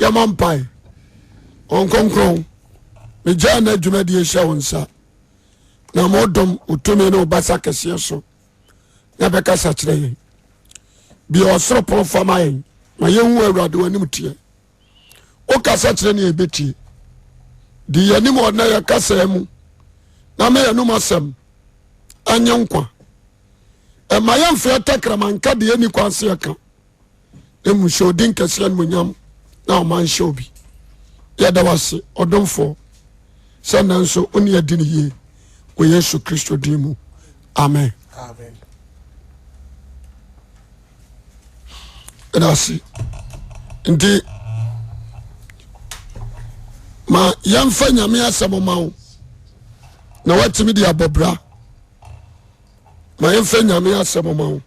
Yɛmɔ mpae. Wɔn kronkron, megyaa na adwumadie hyɛ wo nsa na ma ɔdɔm otumi ne ɔbasa kɛseɛ so na bɛkasa kyerɛ yɛn. Bia ɔsoro pono fa ma yɛn ma yɛnhu Awurade w'anim teɛ. Wokasa kyerɛ ne yɛbɛtie. Di yɛn anim ɔnɛ yɛ kasa mu na ma yɛnom asɛm ɛnyɛ nkwa. Ɛma yɛmfeɛ tɛkrɛma nka deɛ ɛni kwan se yɛka. Emu hyɛ odi nkɛseɛ animuonyam na ɔma nhyɛ obi. Yɛda wase ɔdomfoɔ sɛ nnɛ nso wo ne adi no yie wɔ Yesu Kristo din mu. Amen. Ɛda ase nti ma yɛmfa nyame asɛm ma wo na woatumi de abɔ bra. Ma yɛmfa nyame asɛm ma wo.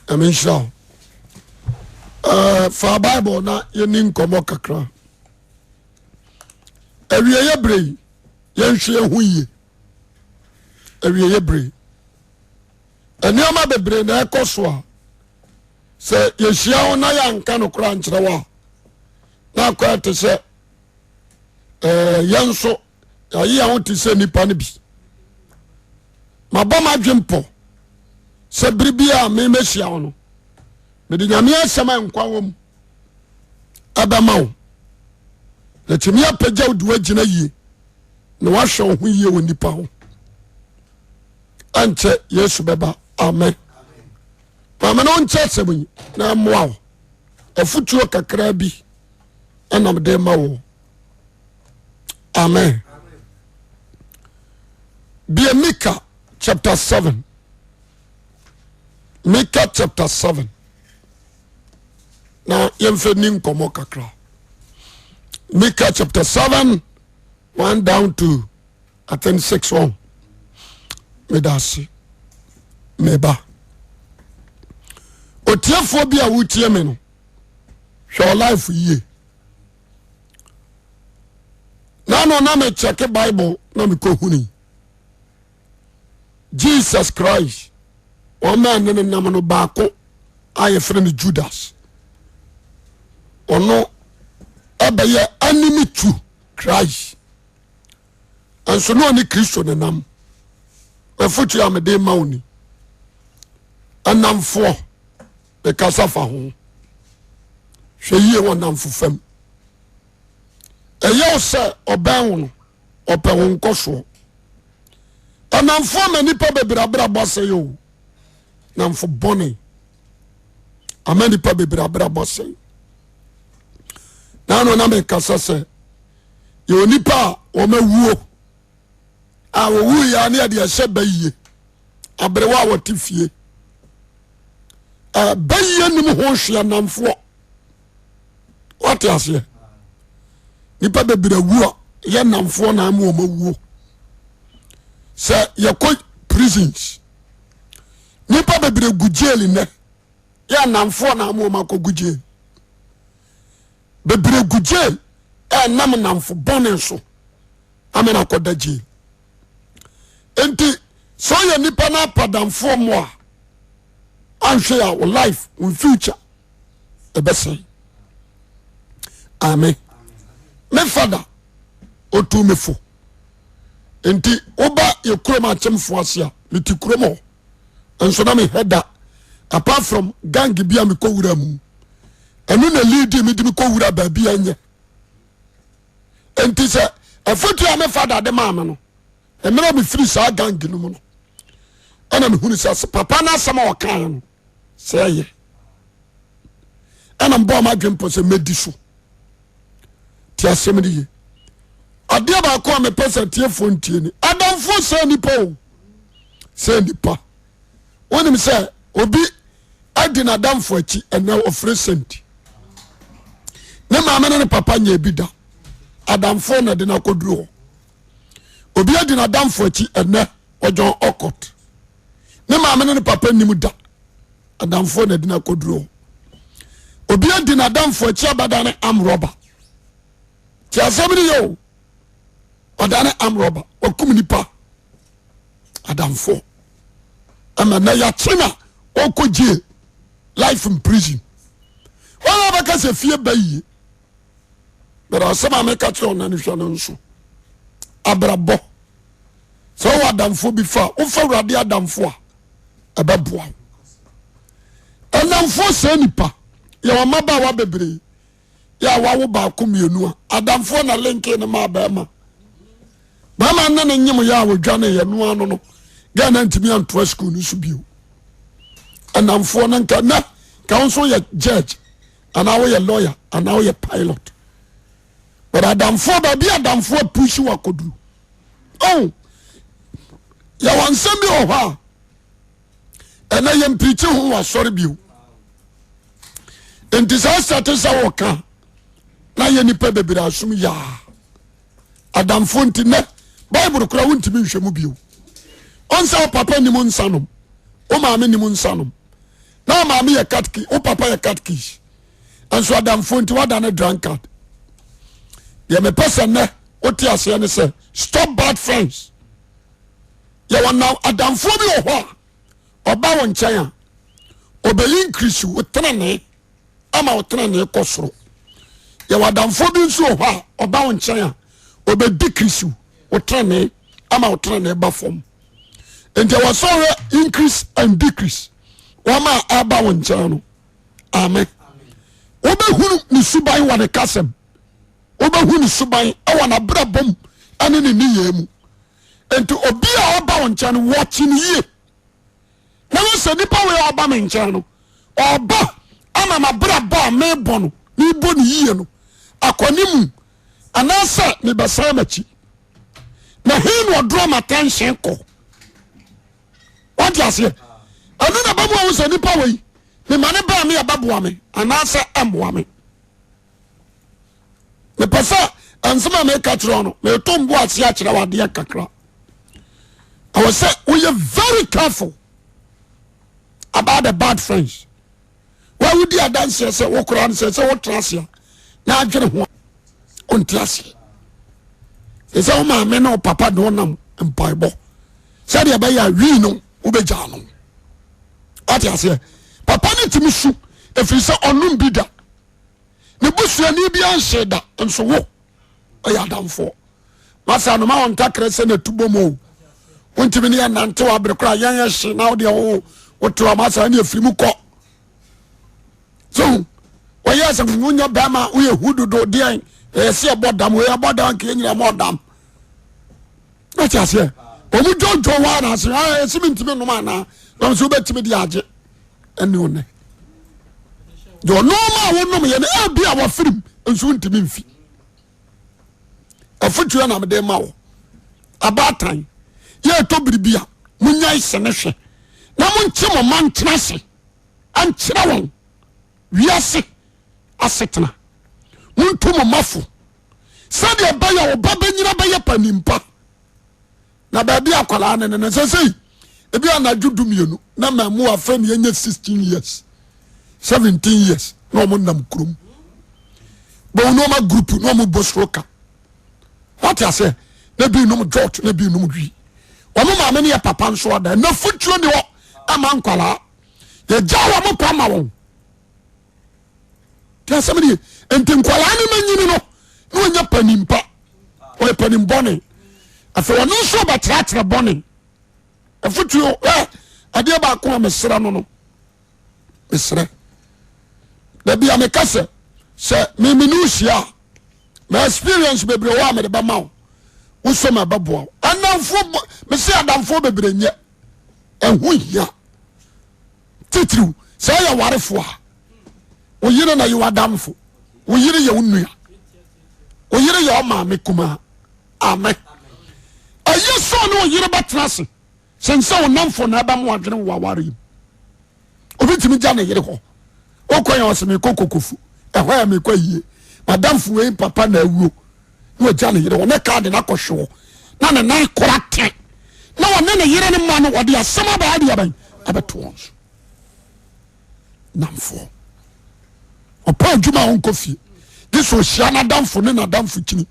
Nyame nhyira wo. Fa Bible na yɛni nkɔmmɔ kakra. Awieɛ berɛ yi yɛnhwɛ yɛn ho yie. Awieɛ berɛ yi nneɛma bebree na ɛkɔ so a sɛ yɛhyia wo na yɛanka no koraa nkyerɛ wo a na akɔyɛ te sɛ yɛn nso yɛayɛ yɛn ho te sɛ nnipa no bi. Mabɔ m'adwen pɔ sɛ bere bi a memɛhyia wo no mede nyame asɛm a nkwa wɔ mu ɛbɛma wo na tumi apagya wo de woagyina yie na woahwɛ wo ho yie wɔ nnipa ho. Ɛnkyɛ Yesu bɛba. Amen. Maame no nkyɛ asɛm yi na ɛmmoa wo. Afotuo kakra bi ɛnam de ma wo. Amen. Bia Mika chapter 7. Mika chapter 7. Na yɛmfa ni nkɔmmɔ kakra. Mika chapter 7 1 down to I think 6 1. Meda ase. Meba. Otiefoɔ bi a wotie me no, hwɛ life yie. Na no na me check Bible na me kɔ huni. Jesus Christ wɔn a ne ne nam no baako a yɛfrɛ no Judas. Ɔno ɛbɛyɛ enemy to Christ. Nso na ɔne Kristo ne nam. Afotu a mede ma wo ni. Ɛnamfoɔ mekasa fa ho. Hwɛ yie wɔ namfo fam. Ɛyɛ wo sɛ ɔbɛn wo no ɔpɛ wo nkɔsoɔ. Ɛnamfoɔ ma nipa bebree abrabɔ asɛe o. Namfo bɔne ama nipa bebree abrabɔ asɛe. Naano na mekasa sɛ yɛwɔ nipa a wɔn awuo a wɔwu yɛ ne yɛde ɛhyɛ bayie aberewa a wɔte fie bayie nim ho hwea namfoɔ wate aseɛ nipa bebree awu a yɛ namfoɔ na ama wɔn awuo sɛ yɛkɔ prisons nipa bebree gu jail nnɛ yɛ namfoɔ na ama wɔn akɔ gu jail bebree gu jail ɛnam namfo bɔne so amena akɔda jail nti sɛ ɔyɛ nipa no apadamfoɔ mu a anhwɛ a wo life wo future ɛbɛsɛe. Amen. Me fada otu me fo nti woba yɛ kurom akyemfo ase a mete kurom hɔ nso na mehwɛ da apart from gang bi a mekɔ wura mu ɛno na lead me de mekɔ wura baabi a nyɛ nti sɛ afotu a me fada de maa me no mmerɛ mefiri saa gang no mu no ɛna mehunu sɛ papa no asɛm a ɔkaeɛ no sɛ ɛyɛ ɛna mbɔ ɔma adwene pɔ sɛ mɛdi so te asɛm no ye adeɛ baako a mepɛ sɛ tiefoɔ ntie ni adamfoɔ sɛ nipa o sɛ nipa wonim sɛ obi adi n'adamfo akyi ɛnɛ ɔfrɛ sɛnti ne maame ne ne papa nyɛ bi da adamfoɔ na ɛde no akɔduru hɔ obi adi n'adamfo akyi ɛnɛ ɔjɔn ɔkɔt ne maame ne ne papa nim da adamfoɔ na ɛde no akɔduru hɔ obi adi n'adamfo akyi abɛda ne amrɔba te asɛm no yɛ o ɔda ne amrɔba wakum nipa adamfoɔ ɛma na yɛakye na ɔkɔ gyie. Life in prison. Wɔn a bɛka sɛ fie ba yie. But asɛm a meka kyerɛ ɔna no hwɛ no nso. Abrabɔ. Sɛ wowɔ adamfoɔ bi fa a, wofa Awurade adamfo a, ɛbɛboa wo. Ɛnamfoɔ sɛ nipa, yɛwɔ mmabaawa bebree yɛ a wawo baako mmienu a, adamfoɔ na linke no maa bɛrima. Bɛrima ne ne nyem yɛ a wɔdwane yɛ no ano no, Ghana ntumi antoa sukuu no so bio. Ɛnamfoɔ no nka nɛ ka wo nso yɛ judge anaa woyɛ lawyer anaa woyɛ pilot. But adamfoɔ baabi adamfoɔ apusi wakɔduru. Oh, yɛwɔ nsɛm bi wɔ hɔ a ɛnɛ yɛmpirikyi ho wɔ asɔre bio nti sɛ asate sɛ wɔka na yɛ nipa bebree asom yaa adamfoɔ nti nɛ bible kora wontumi nhwɛ mu bio ɔnsɛ wo papa nim nsa nom wo maame nim nsa nom na maame yɛ katki wo papa yɛ katkis nso adamfoɔ nti wada ne drunkard. Deɛ mepɛ sɛ nnɛ wote aseɛ ne sɛ stop bad friends. Yɛwɔ na adamfoɔ bi wɔ hɔ a ɔba wo nkyɛn a ɔbɛyi increase wo tenenee ama wo tenenee kɔ soro. Yɛwɔ adamfoɔ bi nso wɔ hɔ a ɔba wo nkyɛn a ɔbɛ decrease wo tenenee ama wo tenenee ba fam. Nti ɛwɔ sɛ ɔyɛ increase and decrease wɔn a ɛba wo nkyɛn no. Amen. Wobɛhunu ne suban wɔ ne kasɛm. Wobɛhu ne suban wɔ n'abrabɔ mu ne ne nneyɛɛ mu. Nti obi a ɔba wo nkyɛn no wɔkye no yie. Na wɔ sɛ nipa wei a ɔba me nkyɛn no ɔba ama m'abrabɔ a mebɔ no mebɔ no yie no akɔ ne mu anaasɛ mebɛsan m'akyi. Na he na ɔdorɔ m'atɛnhyɛn kɔ. Wate aseɛ? Ɛno na bɛmu ahu sɛ nipa wei mema ne bɛn me ɛbɛboa me anaasɛ ɛmmoa me. Mepɛ sɛ nsɛm a meka kyerɛ no meto mbo ase akyerɛ wo adeɛ kakra. Ɛwɔ sɛ woyɛ very careful about the bad friends. Wawodi adanseɛ sɛ wokora no sɛ sɛ wotena ase a na adwene ho wonte aseɛ. Sɛ sɛ wo maame ne wo papa de wonam mpaebɔ sɛdeɛ ɛbɛyɛ a wii no wobɛgyaa no. Wate aseɛ? Papa no tumi su ɛfiri sɛ ɔnom bi da. Ne busuani bi anhyee da nso wo ɔyɛ adamfoɔ. Masa anoma wɔn ntakra sɛ na tu bom o. Wontumi ne yɛ nante wɔ abere koraa yɛn yɛ hye na wodeɛ wo wote wa masa ne afiri mu kɔ. So wɔyɛ sɛ wonyɛ bɛrima woyɛ hu dodo deɛn ɛyɛ sɛ ɛbɔ dam wɔyɛ bɔ dam nka nyina mɔ dam. Wote aseɛ? Wɔn dwodwo wa na ase ayɛ sɛ mentumi nom anaa na nso wobɛtumi de agye ɛne wo nɛ deɛ ɔnoma a wonom yɛ no ebi a wafirim nso wontumi mfi afotuo na mede ma wo abaatan yɛɛtɔ biribi a monyae sɛ ne hwɛ na monkye mo ma ntena ase ankyerɛ wɔn wiase asetena montu mo mafo sɛdeɛ ɛbɛyɛ ɔba bɛnyina bɛyɛ panimpa na baabi akwadaa ne ne no sɛsɛi ebi anadwo du mmienu na mmamu afei ne yɛnyɛ 16 years 17 years na wɔn nam kurom bɔn na wɔn group na wɔn bɔ soro ka wɔte aseɛ na ebi nom jɔt na ebi nom hwi wɔn maame ne yɛ papa nso ada na futuo ni hɔ ama nkwadaa yɛgya wɔn kɔ ama wɔn. Ti asɛm ni nti nkwadaa no ma nyini no na wɔnyɛ panimpa ɔyɛ panim bɔne afei ɔno nso ɔbɛkyerɛkyerɛ bɔne afotuo ɛ adeɛ baako a mesrɛ no no mesrɛ dabi a meka sɛ sɛ meme ne wohyia a ma experience bebree wɔ a mede bɛma wo wosɔ ma ɛbɛboa wo ɛnamfoɔ mese adamfoɔ bebree nyɛ ɛho hia titiriw sɛ ɛyɛ warefo a wo yere na yɛ w'adamfo wo yere yɛ wo nua wo yere yɛ ɔmaame kumaa amen ɛyɛ sɛ ɔne wo yere bɛtena ase sen sɛ wo namfo na ɛbɛmo adwene wɔ aware mu obi tumi gya ne yere hɔ wokɔ yɛn ɔsɛ mekɔ kokofu ɛhɔ yɛ mekɔ ayie madamfo wei papa na awuo na wagya ne yere hɔ ne kaa de no akɔhwe hɔ na ne nan kora te na ɔne ne yere ne mma no ɔde asɛm aba adeɛ bɛn abɛto wɔn so namfoɔ ɔpɛ adwuma a ɔnkɔ fie gye sɛ ɔhyia n'adamfo ne n'adamfo kyini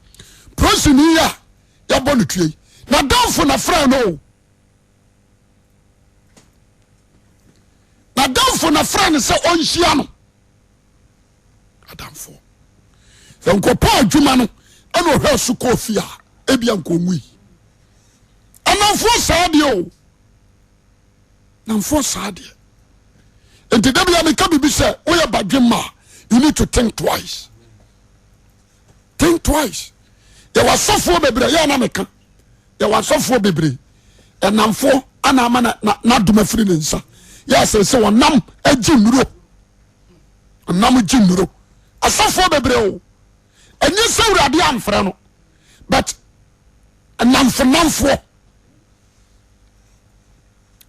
prosini yi a yɛbɔ no tue yi n'adamfo na frɛ no o n'adamfo. N'adamfo na frɛ no sɛ ɔnhyia no. Adamfo. Sɛ nkɔpɔ adwuma no ɛna ɔhwɛ so kɔɔ fie a ebia nkɔnwui. Anamfoɔ saa deɛ o. Namfoɔ saa deɛ. Nti da bia meka biribi sɛ woyɛ badwemma a you need to think twice. Think twice. Yɛwɔ asɔfoɔ bebree yɛ na meka. Yɛwɔ asɔfoɔ bebree ɛnamfoɔ ana ama n'adom afiri ne nsa. Yɛ sɛ sɛ wɔnam agye nnuro. Ɔnam gye nnuro. Asɔfoɔ bebree o. Ɛnyɛ sɛ Awurade amfrɛ no but nnamfo nnamfoɔ.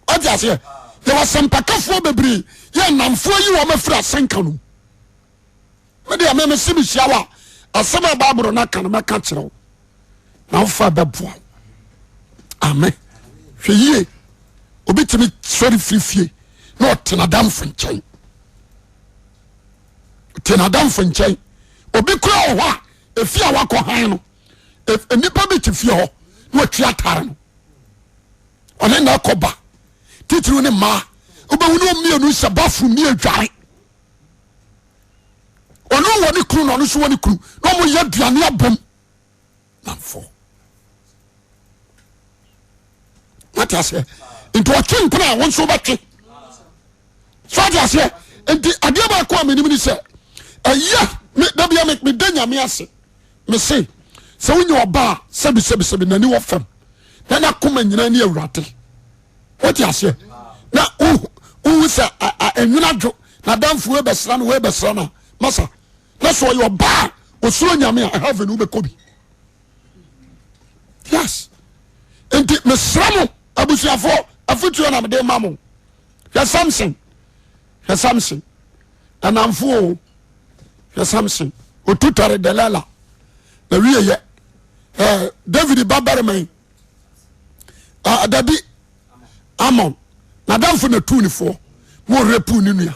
Wate aseɛ? Yɛwɔ asɛmpakafoɔ bebree yɛ nnamfoɔ yi wɔn afiri asɛnka no mu. Me deɛ me mese mehyia wo a asɛm a Bible no aka no mɛka kyerɛ wo na wofa bɛboa wo. Amen. Hwɛ yie, obi tumi sɔre firi fie na ɔte n'adamfo nkyɛn. Ɔte n'adamfo nkyɛn. Obi kura wɔ hɔ a efi a wakɔ han no, nnipa bi te fie hɔ na watwi atare no. Ɔne na ɛkɔ ba titiriw ne mmaa wobɛhu ne mmienu sɛ bathroom ne adware. Ɔno wɔ ne kunu na ɔno nso wɔ ne kunu na wɔn yɛ aduane abom namfo. Wate aseɛ? Nti ɔtwe mpena a wɔn nso bɛtwe. So ate aseɛ? Nti adeɛ baako a menim ne sɛ ɛyɛ me dabia me meda nyame ase me se sɛ wonya ɔbaa sɛbisɛbisɛbi n'ani wɔ fam na n'akoma nyinaa ne awurade. Wote aseɛ? Na wohu sɛ ɛnwena dwo na danfo wei bɛsra no wei bɛsra no masa na sɛ ɔyɛ ɔbaa osuro nyame a heaven wobɛkɔ bi. Yes. Nti mesrɛ mo abusuafoɔ afotuo na mede ma mo. Hwɛ Samson, hwɛ Samson ɛnamfo o, hwɛ Samson otu tare Delilah na wie yɛ ɛɛ David ba barima yi dabi Amon n'adamfo na tu ne foɔ ma ɔrepu ne nua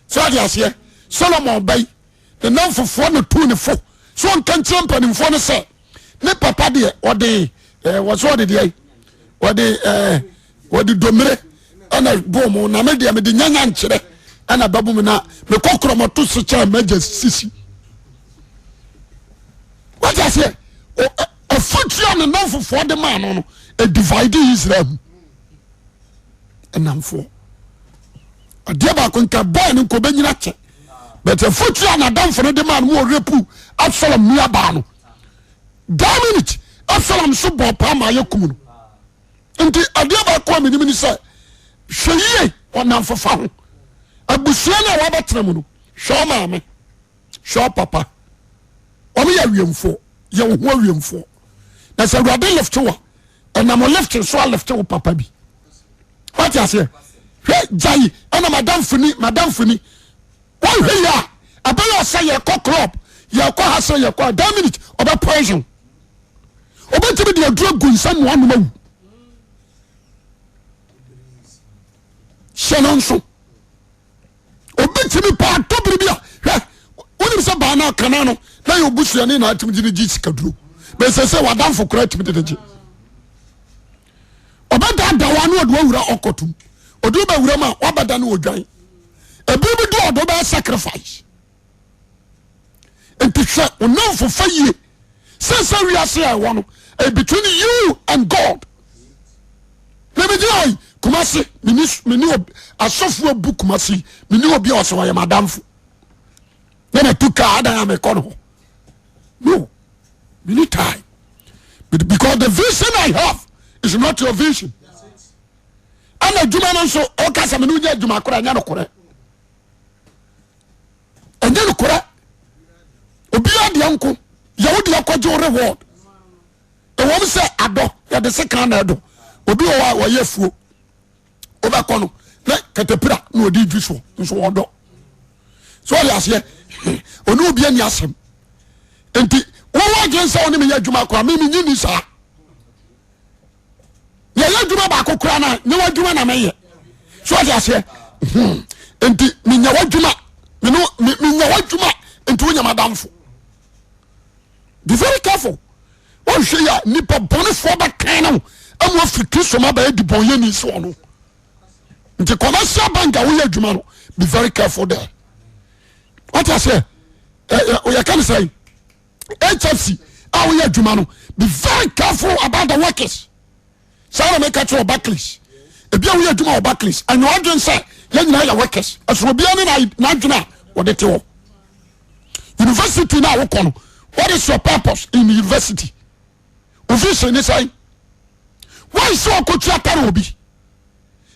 sɛ ɔde aseɛ Solomon ba yi ne namfofoɔ na tu ne fo so ɔnka nkyerɛ mpanimfoɔ no sɛ ne papa deɛ ɔde ɛɛ wɔsɛ ɔde deɛ ɔde ɛɛ ɔde domire ɛna bɔ mu na me deɛ mede nyanya nkyerɛ ɛna bɛbɔ mu na mekɔ korɔmɔto so kyɛ mɛgya sisi wọ́n aseɛ afutuo a ne namfofoɔ de maa no no edivide Israel mu ɛnamfoɔ adeɛ baako nka bɔɔl no nka ɔbɛnyina kyɛ but afutuo a n'adamfo no de maa no mu ɔrepu Absalom nua baa no that minute Absalom nso bɔɔ paa ma ayɛ kum no nti adeɛ baako a menim ne sɛ hwɛ yie ɔnamfofa ho abusua no a wabɛtena mu no hwɛ ɔmaame hwɛ ɔpapa wɔn yɛ awiemfoɔ yɛ wo ho awiemfoɔ na sɛ awurade lift wa ɛnam lift so alifte wo papa bi wate aseɛ hwɛ gyae ɛna madamfo ni madamfo ni wɔhwɛ yi a ɛbɛyɛ sɛ yɛkɔ club yɛkɔ ha sɛ yɛkɔ a that minute ɔbɛ poison ɔbɛtumi de aduro gu nsa mu anom awu hyɛ no nso obi tumi paa tɔ biribi a hwɛ wonim sɛ baa no akana no na yɛ obusuani na atumi de ne gye sikaduro bɛsɛ sɛ wadamfo koraa atumi de ne gye ɔbɛdaadaa wa ne ɔde wawura ɔkɔtom ɔde wobɛwura mu a wabɛda ne ɔdwan ebi bi do ɔde wobɛyɛ sacrifice nti hwɛ onamfofa yie sɛ sɛ wiase a ɛwɔ no eh, between you and God na megyina hɔ yi Kumasi meni meni asɔfo abu Kumasi meni obi a ɔsɛ ɔyɛ madamfo na matu kaa adan a mekɔ no hɔ no meni time because the vision I have is not your vision ɛna adwuma no nso ɔka sɛ mene wonya adwuma korɔ ɛnyɛ nokorɛ ɛnyɛ nokorɛ obiara deɛ nko yɛwo deɛ kɔgye wo reward ɛwɔm sɛ adɔ yɛde se kan na ɛdɔ obi wɔ hɔ a wɔyɛ afuo wobɛkɔ no na katapira na ɔde dwi soɔ nso ɔdɔ so ɔde aseɛ ɔne obi ani asɛm nti wɔwɔ adwene sɛ ɔne meyɛ adwuma koraa me menyi ni saa yɛyɛ adwuma baako koraa no a nyɛ w'adwuma na meyɛ so ɔde aseɛ hmm. nti menya w'adwuma menya w'adwuma nti wonya m'adamfo be very careful wɔnhwɛ yi a nipa bɔnefoɔ bɛkan no ama afiri kristo ma bɛyɛ dibɔnyɛni sɛ ɔno nti commercial bank a woyɛ adwuma no Be very careful there. Wate aseɛ? Yɛka ne sɛ HFC a woyɛ adwuma no, be very careful about the workers. Saa na meka kyerɛ Barclays. Ebi a woyɛ adwuma wɔ Barclays, ɛnyɛ ɔdwen sɛ yɛn nyinaa yɛ workers. Ɛsono obiara ne n'adwene a wɔde te hɔ. University na wokɔ no, what is your purpose in university? Wo vision ne sɛn? Why sɛ ɔkɔtua tare obi?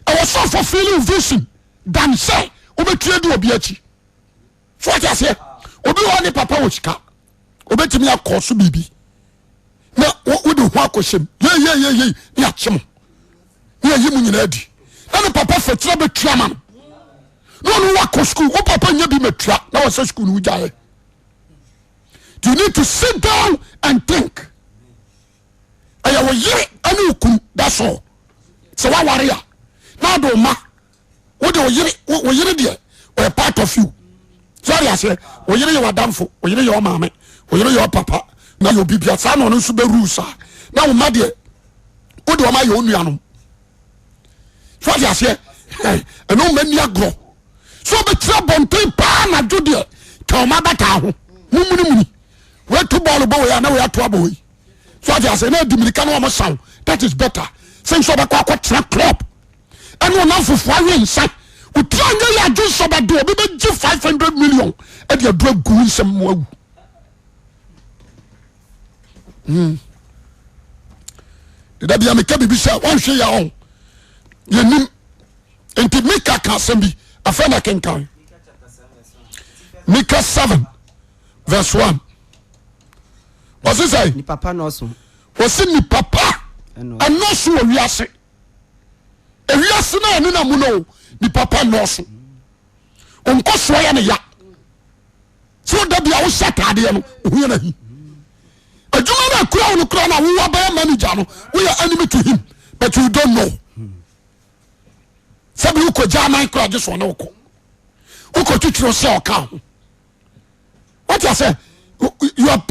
Ɛwɔ sɛ ɔfɔfili wo vision than sɛ wobɛtua di obi akyi. So wate aseɛ? Obi wɔ ne papa wɔ sika, obɛtumi akɔ so biribi na wode ho akɔhyɛm yeyeyeyei ne akye mo ne ayi mu nyinaa di na ne papa fakyira bɛtua ma no na ɔno wakɔ sukuu. Wo papa nya bi matua na wɔsɛ sukuu no wogyaeɛ. You need to sit down and think. Ɛyɛ wo yere ne wo kunu, that's all. Sɛ woaware a na ade wo ma wode wo yere, wo yere deɛ ɔyɛ part of you. So ɔde aseɛ, wo yere yɛ w'adamfo, wo yere yɛ ɔmaame, wo yere yɛ ɔpapa na yɛ obi bia saa na ɔno nso bɛ rule saa. Na wo ma deɛ wode ɔma yɛ wo nuanom. So ɔde aseɛ, ɛno mma ni agorɔ. So ɔbɛkyerɛ abɔnten paa nadwo deɛ ka ɔma bɛtaa ho mumunimuni wɔatu bɔɔlo bɔ wei a na wei ato abɔ wei. So ɔde aseɛ na adi mirika na wɔn saw, that is better sɛ nso ɔbɛkɔ akɔtena club ɛne ɔnam fufuo awe nsa. Wotiri anyɛ yɛ adwo nsɔ bɛdo obi bɛgye 500 million ɛde aduro agu nsɛm mu awu. Deda bia meka biribi sɛ wɔnhwɛ yɛ ɔn yɛnim. Nti Mika ka asɛm bi afei na kenkan Mika 7 verse 1 ɔse sɛ nipa pa nɔɔso. Ɔse nipa pa ɛnɔɔso wɔ wiase. Ewiase no a ɛne na mu no, nipa pa nnɔɔso. Nkɔsoɔ yɛ ne ya sɛ ɔda bi a wohyɛ ataadeɛ no ohu yɛ n'ahi. Adwuma no akura wo no kura no a wowɔ bɛyɛ manager no, woyɛ enemy to him but you don't know. Sɛbi wokɔ gya anan kora gye so ɔne wokɔ wokɔ twitwiri sɛ ɔka ho. Wate asɛ you are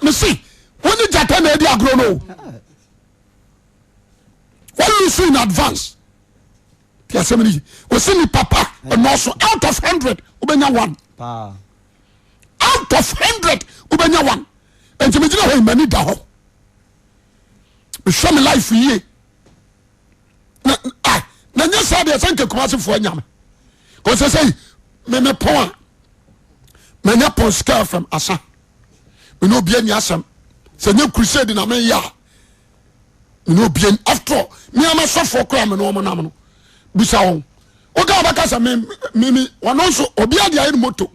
mese wo ne gyata na adi agorɔ no o. Wɔn lose in advance. Ti asɛm no yi wɔsi nipa pa ɛnɔɔso. Out of 100 wobɛnya one. Out of 100 wobɛnya one. Nti megyina hɔ yi m'ani da hɔ, mehwɛ me life yie na ah na nyɛ saa deɛ sɛ nka Kumasefoɔ anya me kɔsɛ sɛ me pɔn a manya pɔn sika fam asa mene obi ani asɛm sɛ nyɛ crusade na meyɛ a mene obi ani. After all, me ama sɔfoɔ koraa mene ɔmo nam no bisa wɔn woka wɔbɛka sɛ me me me ɔno nso obi ade ayɛ no moto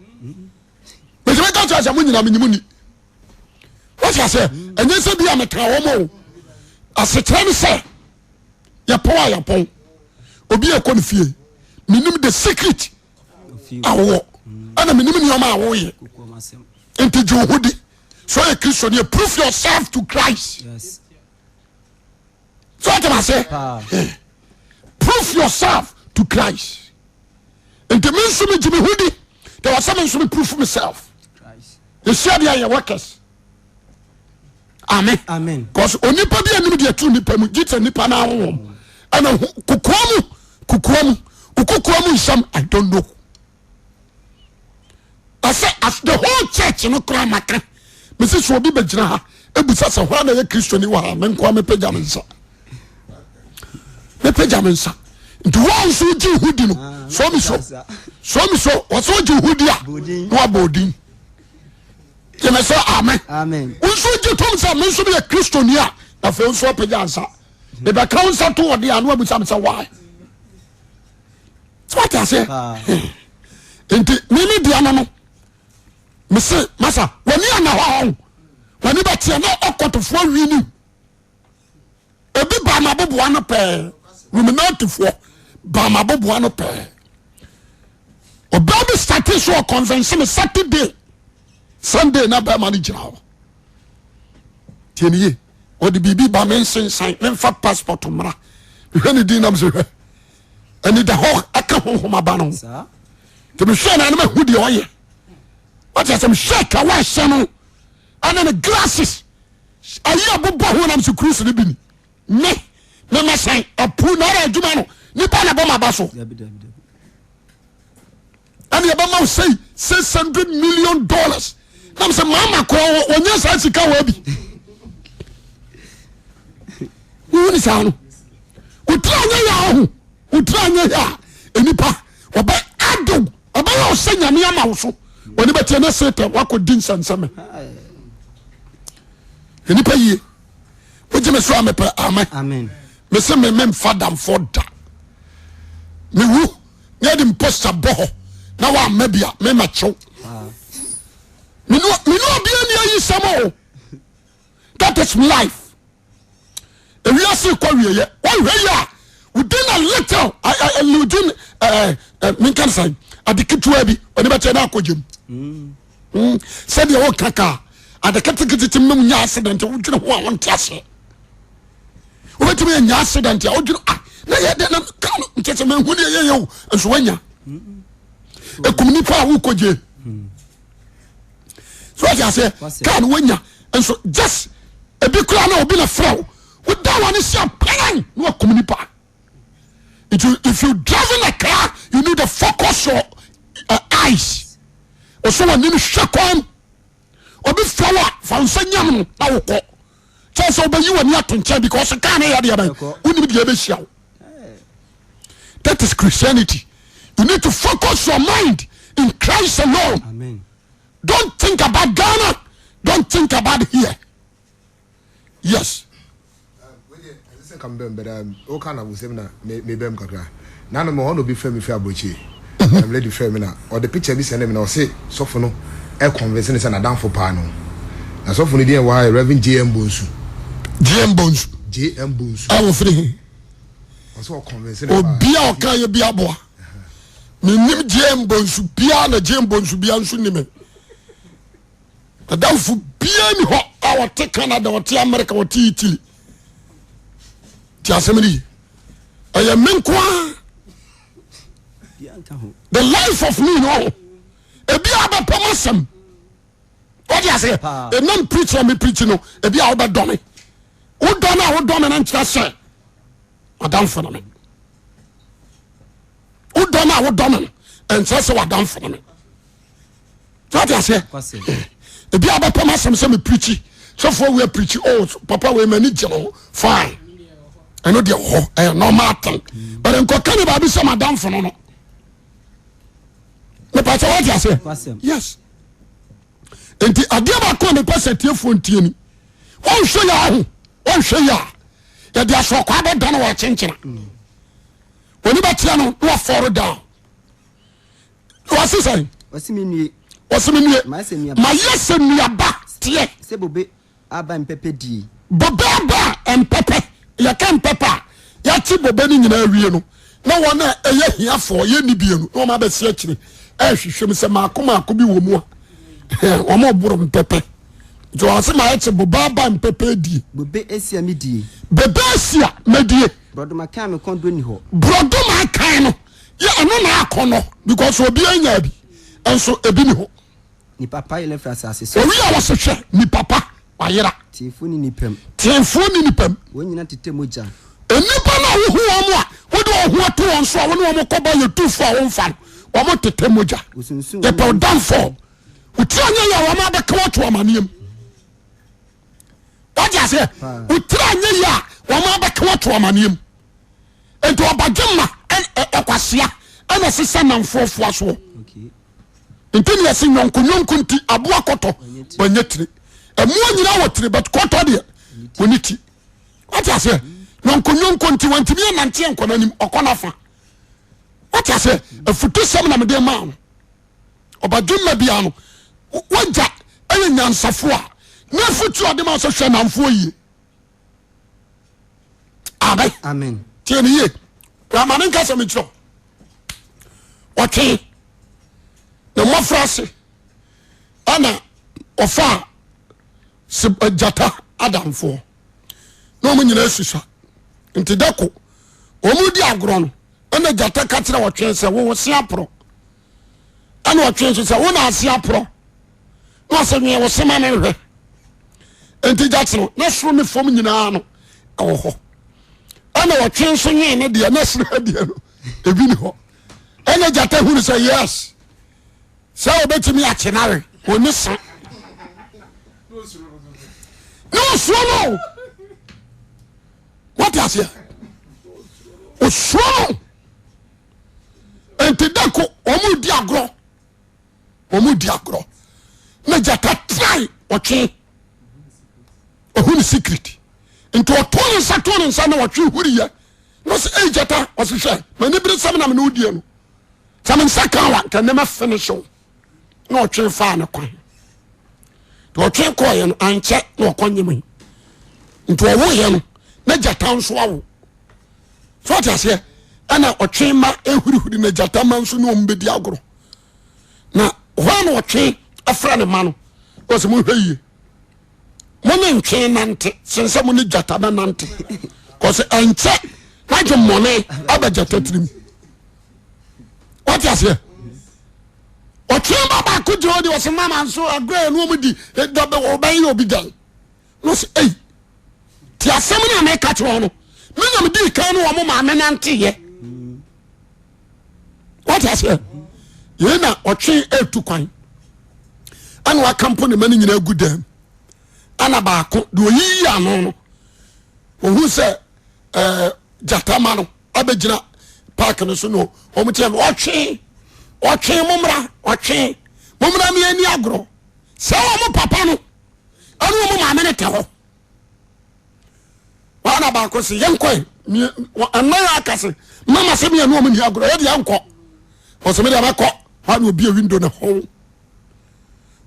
mɛtumi ka kyerɛ sɛ mo nyina menyim ni. Wɔte aseɛ? Ɛnyɛ sɛ bi a metaa wɔn o. Asekyerɛ ne sɛ yɛpɔn a yɛpɔn obi a ɛkɔ ne fie menim the secret a wowɔ ɛna menim nneɛma a woyɛ. Nti gye wo ho di sɛ ɔyɛ Kristo ni. Prove yourself to Christ. So ɔte ma se prove yourself to Christ. Nti me nso megye me ho di de wɔ sɛ me nso me prove myself. Yɛhyia deɛ yɛ workers. Amen. Because onipa bi anim deɛ tu nipa mu gye sɛ nipa no ahohom ɛna kokoa mu kokoa mu kokoa mu nsɛm I don't know. Ɛsɛ as the whole church no koraa maka mesi sɛ obi bɛgyina ha ebusa sɛ hwan na yɛ kristoni wɔ ha, me nkoa mepagya me nsa, mepagya me nsa. Nti wɔn nso gye ho di no so mi so so mi so wɔsɛ ɔgye ho di a na wabɔ odin gyeme sɛ amen. Wo nso gye tom sɛ me nso meyɛ kristoni a afei nso ɔpagya nsa mebɛka wo nsa to ɔde a na wabusa me sɛ why. Sɛ wate aseɛ? Nti meme dea no mese masa w'ani ana hɔ hɔ w'ani bɛteɛ na ɔkɔtofoɔ wi ni ebi ba ma boboa no pɛɛ ruminatifoɔ ba ma boboa no pɛɛ. Ɔbaa bi sate so ɔkɔnvɛnse me Saturday, Sunday na bɛrima no gyina hɔ tie ne yie ɔde biribi ba me nsensan memfa passport mmra mehwɛ ne din nam sɛ hwɛ ɛni da hɔ ɛka honhom aba no nti mehwɛ na anam ahu deɛ ɔyɛ wate asɛm hwɛ ka wahyɛ no ɛne ne glasses ayi abobɔ ho nam sɛ cruise no bi ni me memasan apu na ara adwuma no nipa na bɔ ma ba so. Ɛne ɛbɛma wo sei $600 million. Nam sɛ maama korɔ wɔnyɛ saa sika wɔ bi. Wohu ne saa no. Wotiri anyɛ yɛ aho. Wotiri anyɛ yɛ a nipa ɔbɛ adew ɔbɛyɛ ɔsɛ nyame ama wo so. Wɔne bɛtiɛ ne Satan wakɔ di nsɛnsɛmɛ. Nipa yie. Wogye me so a mepɛ amen. Mese me memfa damfoɔ da. Mewu na yɛde mposta bɔ hɔ na wamma bi a mema kyew. Mene obia ni ayi sɛm o. That is life. Ewiase kɔ wieyɛ. Wɔhwɛ yi a within a little within menka no sɛn ade ketewa bi ɔne bɛkyɛ na akɔ gyam. Sɛdeɛ woka kaa ade ketekete ti mmam nya accident wodwene ho a wonte aseɛ. Wobɛtumi anya accident a wodwene ah na yɛ dɛ na kaa no nkyɛ sɛ mahu deɛ yɛyɛ o nso woanya. Ɛkum nipa a wokɔ gye. So wate aseɛ kaa no woanya nso just ebi koraa na obi na frɛ wo woda wɔne si apanan na wakum nipa. If you driving a car you need to focus your eyes. Ɔsɛ wɔn anim hwɛ kwan obi frɛ wo a fa nsa nyam no na wokɔ kyɛ sɛ wobɛyi w'ani ato nkyɛn because kaa no yɛ deɛ bɛn wonim deɛ ɛbɛhyia wo. That is Christianity. You need to focus your mind in Christ alone. Amen. Don't think about Ghana. Don't think about here. Yes. Sɛ nka mebɛm bɛda woka na wosɛm na mebɛm kakra na no mewɔ na obi frɛ me firi aburokyire na me lady frɛ me na ɔde picture bi sɛne me na ɔse sɔfo no ɛ convince ne sɛ n'adamfo paa no na sɔfo no din ɛwɔ ha yɛ Reverend JM Bonsu. JM Bonsu. JM Bonsu. A wɔfiri he? Ɔsɛ ɔconvince ne paa. Obi a ɔka yɛ bi aboa. Menim JM Bonsu biara na JM Bonsu biara nso ni me. Adamfo biara ni hɔ a ɔte Canada, ɔte America, ɔte Italy. Ti asɛm no yi. Ɛyɛ me nko ara. The life of me no. Ebi a bɛpɛ m'asɛm. Wɔde aseɛ. Ɛnam preach a me preach no, ebi a wobɛdɔ me. Wodɔ no a wodɔ me no nkyerɛ sɛ adamfo no me. Wodɔ no a wodɔ me no nkyerɛ sɛ w'adamfo no me. Wate aseɛ? Ebi a bɛpɛ m'asɛm sɛ me preachi sɔfoɔ wei preachi oh papa wei m'ani gye no fine. Ɛno deɛ wɔ hɔ ɛyɛ normal thing. But nkɔka ne baabi sɛ m'adamfo no no. Mepa sɛ wate aseɛ? Yes. Nti adeɛ baako a mepɛ sɛ tiefoɔ ntie ni. Wɔnhwɛ yɛ aho, wɔnhwɛ yɛ a yɛde asoɔkwa bɛda no wɔ akyenkyena. Wɔni bɛteɛ no na wɔfɔre down. Wɔse sɛn? Wɔse me nue. Wɔse me nue. Mayɛ sɛ nnuaba teɛ. Sɛ bobe aba mpɛpɛ die. Bobe aba a mpɛpɛ. Yɛka mpɛpɛ a, yɛate bobe no nyinaa awie no, na wɔn a ɛyɛ hiafoɔ yɛnni bie no, na wɔn abɛsi akyire ɛrehwehwɛ mu sɛ maako maako bi wɔ mu a, wɔn boro mpɛpɛ. Nti wɔn ase mayɛ te bobe aba mpɛpɛ die. Bobe asia me die. Bobe asia medie. Borɔdoma kan me kɔn dɔ ni hɔ. Borɔdoma kan no. Yɛ ɛno na akɔnɔ because obiara nya bi nso ebi ni hɔ. Nipa pa yera firi asase so. Owi a wɔsi hwɛ nipa pa wayera. Teefoɔ ni nipa mu. Teefoɔ ni nipa mu. Wɔn nyinaa tetɛ mogya. Nnipa no a wohu wɔn a wode wɔn ho ato wɔn so a wɔne wɔn kɔbɔ yɛ tufo a wɔmfa no wɔn tetɛ mogya. Wɔsunsun wɔn Yɛpɛ ɔdanfo. Wotiri anyɛ yɛ a wɔn abɛka wɔto amaneɛ mu. Wagye aseɛ? Wotiri anyɛ yɛ a wɔn abɛka wɔto amaneɛ mu. Nti ɔbadwemma ɔkwasea ɛna ɛsesɛ namfoɔ foa soɔ. Nti ne yɛse nyɔnko nyɔnko nti aboa kɔtɔ wɔnyɛ tire. Mmoa nyinaa wɔ tire but kɔtɔ deɛ wɔne ti. Wate aseɛ? Nyɔnko nyɔnko nti wɔntumi anante nkɔ n'anim ɔkɔ n'afa. Wate aseɛ? Afutusɛm na mede maa no. Ɔbadwemma bia no wagya ɛyɛ nyansafo a na afutu ɔde ma sɛ hwɛ namfoɔ yie. Amen. Amen. Tie ne yie. Wama ne nkasa mekyerɛ ɔtwe ne mmɔfra ase ɛna ɔfa gyata adamfoɔ na wɔn nyinaa susua nti dako wɔn di agorɔ no ɛna gyata ka kyerɛ ɔtwe sɛ wo se aporɔ ɛna ɔtwe nso sɛ wo na ase aporɔ na ɔsɛ nwe wo se ma me nhwɛ nti gyata no na soro ne fam nyinaa no ɛwɔ hɔ ɛna ɔtwe nso nwe ne deɛ na soro ha deɛ no ebi ni hɔ ɛna gyata hunu sɛ yes. Sɛ obetumi akye no awe ɔni se ne ɔsuro no wate aseɛ ɔsuro no nti da ko wɔn di agorɔ wɔn di agorɔ na gyata trae ɔtwe ɔhu ne secret nti ɔto ne nsa to ne nsa na ɔtwe huriyɛ na ɔsɛ ɛyi gyata ɔsɛ hwɛ m'ani bere sɛm na me ne wodie no sɛ me nsa ka wa nka nneɛma finish o na ɔtwe faa ne kwan nti ɔtwe kɔɔyɛ no ankyɛ na ɔkɔ nyem yi nti ɔwoyɛ no na gyata nso awo so ɔte aseɛ ɛna ɔtwe ma ehurihuri na gyata ma nso ne wɔn bɛdi agorɔ na hɔ na ɔtwe afra ne ma no ɔsɛ mo hwɛ yie mo ne ntwe nante sen sɛ mo ne gyata bɛ nante kɔsɛ ɛnkyɛ n'adwe mmɔne aba gyata tirim wate aseɛ ɔtwe ba baako gyina hɔ de ɔsɛ mama nso agorɔ yɛ no wɔn di dɔbɛ ɔbɛyɛ obi dɛn na ɔsɛ ei te asɛm no a meka kyerɛ wɔn no me na me di kan ne wɔn maame nante yɛ wate aseɛ yei na ɔtwe etu kwan ɛna waka mpo ne ma no nyinaa gu dɛm ɛna baako deɛ oyiyi ano no ohun sɛ ɛɛ gyatama no abɛgyina park no so no wɔn kyerɛ no ɔtwe ɔtwe mo mmra ɔtwe mo mmra mi ani agorɔ sɛ wɔn papa no ɛne wɔn maame no te hɔ wɔn na baako sɛ yɛn kɔ ɛnna yɛ aka sɛ mama sɛ mi ɛne wɔn ni agorɔ yɛ deɛ nkɔ wɔsɛ mi deɛ bɛkɔ wɔn na obi a window na hɔn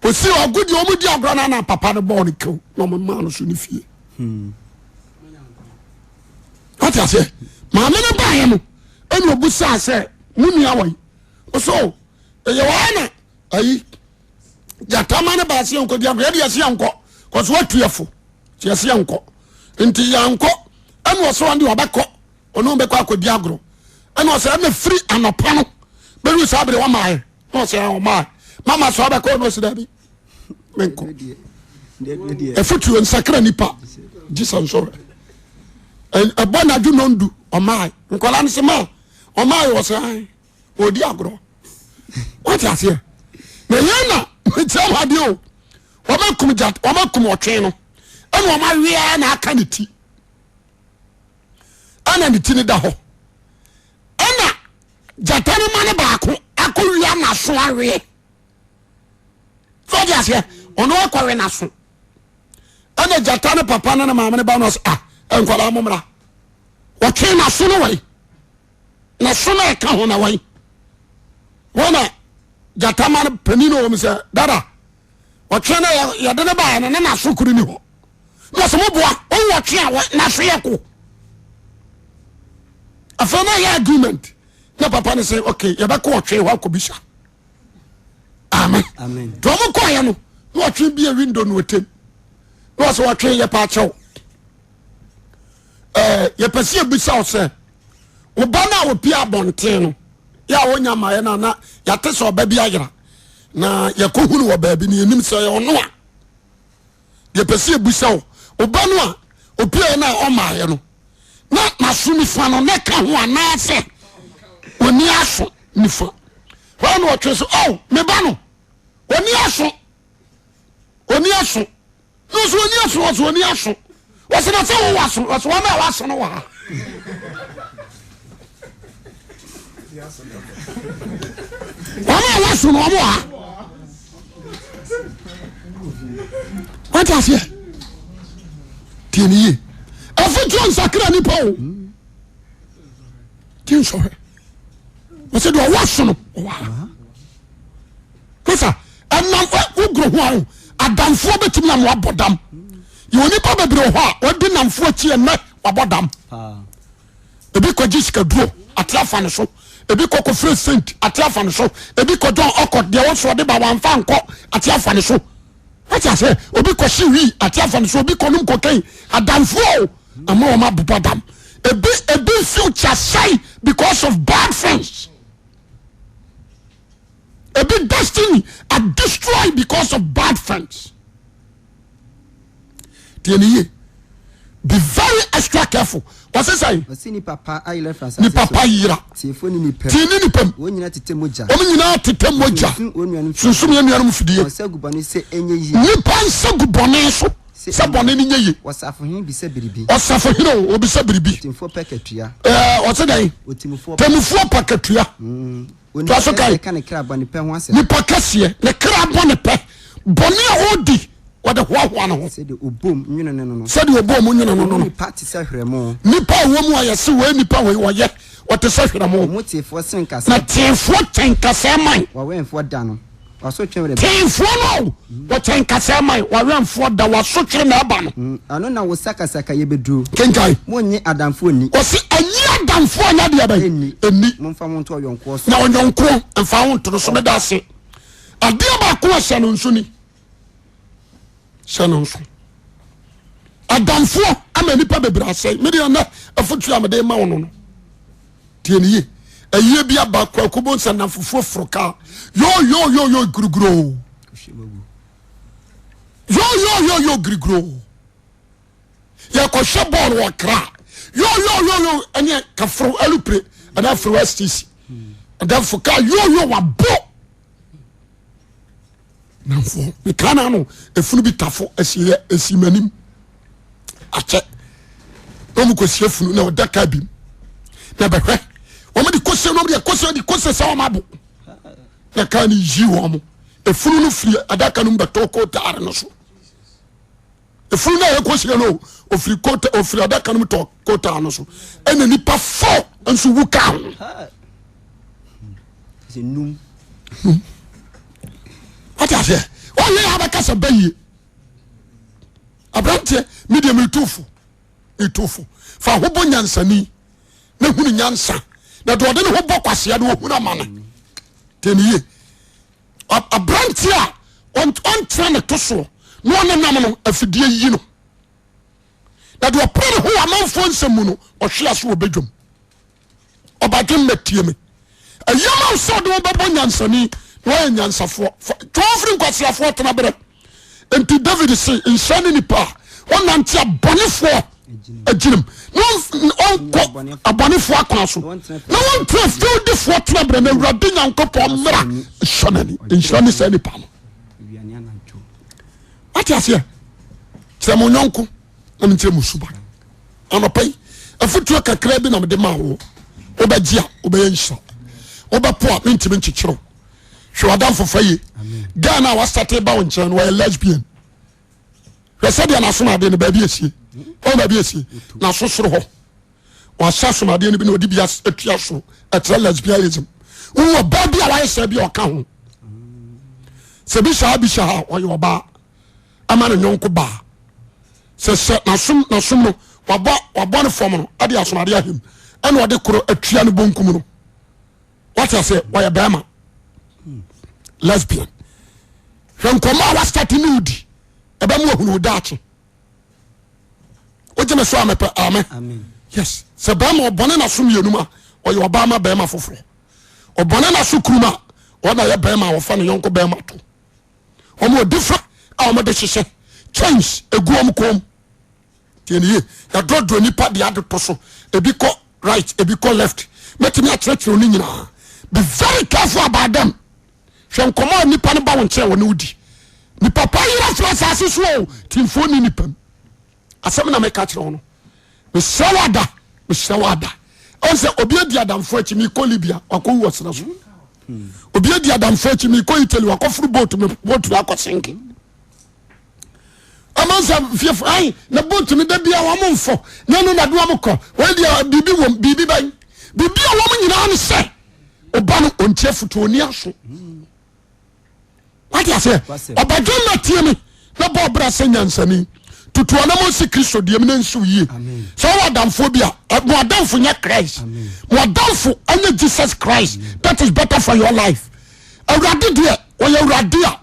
osi ɔgo deɛ wɔn di agorɔ na na papa no bɔɔ ne kew na wɔn maa no so ne fie wɔte aseɛ maame no baayɛ no ɛna obu saa sɛ mo nua wɔ yi ɔsɔ ɛyɛ wɔn na ayi gyatama no baase yɛn nkɔ di agorɔ yɛde yɛsi yɛn nkɔ kɔsɔ watu yɛ fo yɛsi yɛn nkɔ nti yɛn nkɔ ɛna ɔsɔ wɔn de ɔbɛkɔ ɔno bɛkɔ akɔdi agorɔ ɛna ɔsɛ ɛna firi anɔpa no bɛdu saa bere wɔn ayɛ na ɔsɛ ɔma mama sɛ ɔbɛkɔ ɔno ɔsɛ dabi menkɔ ɛfotuo nsakra nipa jesus nsɔrɔ ɛbɔ n'adwo nɔndu ɔmaa nkɔla no sɛ ma ɔmaa yɛ ɔsɛ ae ɔdi agorɔ wate aseɛ na yɛn na mekyerɛ mo adeɛ o wɔmakum gya wɔmakum ɔtwe no ɛna wɔn awea na aka ne ti ɛna ne ti no da hɔ ɛna gyata no ma no baako akɔ wia n'aso aweɛ so ɔde aseɛ ɔno akɔwe n'aso ɛna gyata no papa no ne maame no ba no ɔsɛ ah nkwadaa mo mmra ɔtwe n'aso no wɔyi n'aso no ɛka ho na wɔyi wɔn na gyata ma no panin no wɔn sɛ dada ɔtwe no yɛde no baeɛ no ne n'aso koro ni hɔ na ɔsɛ mo boa ɔwɔ ɔtwe a n'aso yɛ ko afei na yɛ agreement na papa no sɛ ok yɛbɛkɔ ɔtwe hɔ akɔbisa amen nti ɔmo kɔɔyɛ no na ɔtwe bie window no ɔtɛm na ɔsɛ ɔtwe yɛ pa akyɛw ɛɛ yɛpɛ sɛ yɛbisa wo sɛ ɔba no a ɔpie abɔnten no yɛ a ɔnya mmaeɛ no ana yɛate sɛ ɔba bi ayera na yɛkɔhunu wɔ baabi no yɛnim sɛ ɔno a yɛpɛ sɛ yɛbisa wo ɔba no a ɔpieɛ no a ɔmaeɛ no na n'aso nifa no na ka ho anaasɛ ɔni aso nifa hɔ na ɔtwe so oh meba no ɔni aso ɔni aso na ɔsɛ ɔni aso ɔsɛ ɔni aso ɔsɛ na sɛ wowɔ aso ɔsɛ wɔn a wɔaso no wɔ ha wɔn a wɔaso no wɔn wɔ ha wate aseɛ tie ne yie afotuo nsakra nipa o tie nsɔhwɛ wɔsɛ deɛ ɔwɔ aso no ɔwɔ ha kɔsa ɛnam wogoro ho a o adamfoɔ bɛtumi ama wabɔ dam yɛ onipa bebree wɔ hɔ a wɔde namfoɔ akyi ɛnɛ wabɔ dam ebi kɔgye sikaduro ate afa ne so ebi kɔ kɔfrɛ saint ate afa ne so ebi kɔdɔn ɔkɔ deɛ wɔsɔ ɔde ba wɔnfa nkɔ ate afa ne so wate aseɛ obi kɔhye wii ate afa ne so obi kɔnom cocaine adamfoɔ o ama wɔn abobɔ dam ebi ebi future sɛe because of bad friends ebi destiny are destroyed because of bad friends tiɛ ni yie be very extra careful. Wɔse sɛn? Ɔse nipa pa ayera afiri asase Nipa so. pa yera. Teefoɔ ne nipa mu. Tee ne nipa mu. Wɔn nyinaa tetɛ mogya. Wɔn nyinaa tetɛ mogya. Sunsum wɔn nuanom fidie. Sunsum yɛn nuanom fidie. Wɔn nsa gu bɔne sɛ ɛnyɛ yie. Nipa nsa gu bɔne so sɛ bɔne no nyɛ yie. Ɔsafohene bisa biribi. Ɔsafohene o, obisa biribi. Otemmufoɔ pɛ akatua. Ɛɛ ɔse dɛn? Otemmufoɔ pɛ. Temmufoɔ pɛ akatua. Mm. Toa so Onipa kae. kɛseɛ ka ne kra bɔne pɛ ho asɛm. Nipa kɛseɛ ne kra bɔne pɛ. Bɔne a ɔdi wɔde hoahoa ne ho. Sɛdeɛ ɔbom nwono ne no no. Sɛdeɛ ɔbom nwono no no. Nipa te sɛ hwerɛmo. Nipa a ɔwɔ mu a yɛse wei nipa wei ɔyɛ ɔte sɛ hwerɛmo. Ɔmo teefoɔ sen nkasɛɛ. Na teefoɔ kyɛn nkasɛɛ man. W'awɛnfoɔ da no, w'asotwe reba. Teefoɔ no wɔkyɛn nkasɛɛ man, w'awɛnfoɔ da, w'asotwe na ɛba no. Ɛno na wo sakasakayɛ bɛduro. Kenkan. Monnye adamfoɔ nni. Ɔse anyi adamfoɔ anyɛ deɛ bɛn? Ɛnni. Ɛnni. Momfa mo nto ɔyɔnkoɔ so. Na ɔyɔnkoɔ mfa wo nto no so. Meda ase. Adeɛ baako a hyɛ no nso ni. Hyɛ no nso. Adamfoɔ ama nipa bebree asɛe. Mede ɛnɛ afotuo a mede ma wo no no. Tie ne yie. Ayie bi aba kwaku bo nsa namfofoɔ foro kaa. Yo yo yo yo guruguro. Yo yo yo yo guruguro. Yɛkɔhwɛ bɔɔl wɔ kra. Yo yo yo yo ɛne kaforo alupre ɛna aforo STC. Adamfo kaa yo yo wabɔ. Namfo mekaa na ano efunu bi tafo esi esi m'anim akyɛ na wɔn kɔsi efunu na ɔda kaa bi mu na bɛhwɛ wɔn de kɔsi na wɔn de kɔsi de kɔsi sɛ wɔn abo na kaa no yi wɔn efunu no firi adaka no mu bɛtɔ kootaare no so. Efunu no a yɛkɔhyia no ofiri kota ofiri adaka no mu tɔ kota no so ɛna nipa fɔ nso wu ka ho. Num. Wate aseɛ ɔyɛ yɛ abɛka sɛ bɛyie aberanteɛ mi deɛ mi tu fo mi tu fo fa ho bɔ nyansani na hunu nyansa na deɛ ɔde ne ho bɔ kwasea no ohunu amane tɛn yie. Aberanteɛ a ɔntena ne to soɔ na ɔne nam no afidie yi no na deɛ ɔpere ne ho wɔ amanfoɔ nsɛm mu no ɔhwe ase wɔ badwam. Ɔbadwemma tie me ɛyɛ ma wo sɛ ɔde wo bɛbɔ nyansani na ɔyɛ nyansafoɔ twe wo firi nkwaseafoɔ tena berɛ nti David se nhyira ne nipa a ɔnante abɔnefoɔ agyinam na ɔnkɔ abɔnefoɔ akwan so na wɔntra fɛwdifoɔ tena berɛ na awurade nyankopɔn mmara sɔ n'ani nhyira ne saa nipa no wate aseɛ kyerɛ mo nyɔnko na menkyerɛ mo suba anɔpa yi afotuo kakra bi na mede ma wo wobɛgye a wobɛyɛ nhyira wobɛpo a mentumi nkyekyerɛ wo hwɛ w'adamfofa yie ghana a wasate ba wo nkyɛn no wɔyɛ lesbian hwɛ sɛdeɛ n'asomadeɛ no baabi esie wɔn baabi esie n'aso soro hɔ wahyɛ asomadeɛ no bi na ɔde bi atua soro ɛkyerɛ lesbianism wɔn ɔbaa bi a wayɛ sɛ bi a ɔka ho sɛ bi hyɛ ha bi hyɛ ha ɔyɛ ɔbaa ama ne nyɔnko baa sɛ sɛ n'asom n'asom no wabɔ wabɔ ne fam no ɛde asomadeɛ ahim ɛna ɔde koro atua ne bonkum no. wate ase ɔyɛ bɛrima lesbian hwɛ nkɔmɔ a wasitati ne wodi ɛbɛ mu ohunu daakye wogye me so a mepɛ amen yes sɛ bɛrima ɔbɔne n'aso mmienu mu a ɔyɛ ɔbaa ma bɛrima foforɔ ɔbɔne n'aso kuru mu a ɔna yɛ bɛrima a ɔfa ne yɔnko bɛrima to wɔn wɔ different a wɔn de hyehyɛ chains egu wɔn kɔn mu. Tie ne yie yɛdrɔdrɔ nipa de ade to so ebi kɔ right ebi kɔ left mɛtumi akyerɛkyerɛ ne nyinaa be very careful about them hwɛ nkɔmɔ a nipa no ba wo nkyɛn wɔne wodi nipa pa yera firi asase so o timfoɔ ni nipa mu asɛm na meka kyerɛ wo no mesrɛ wo ada mesrɛ wo ada ɔn sɛ obi adi adamfo akyi mekɔ Libya wakɔwu wɔ serɛ so obi adi adamfo akyi mekɔ Italy wakɔforo boat boat no akɔ senke amansa fiefo ayi na boat no da bia wɔn mfɔ na ɛno na de wɔn kɔ wɔn deɛ biribi wɔm biribi bɛn biribi a wɔn nyinaa no sɛ ɔba no ɔntie foto ɔni aso wate aseɛ ɔbadwe ma tie mi na bɔ ɔbra sɛ nyansani tutu ɔnam si kristo deɛ mu na nsiw yie sɛ ɔwɔ adamfoɔ bi a mo adamfo nyɛ Christ mo adamfo ɛnyɛ Jesus Christ that is better for your life awurade deɛ ɔyɛ awurade a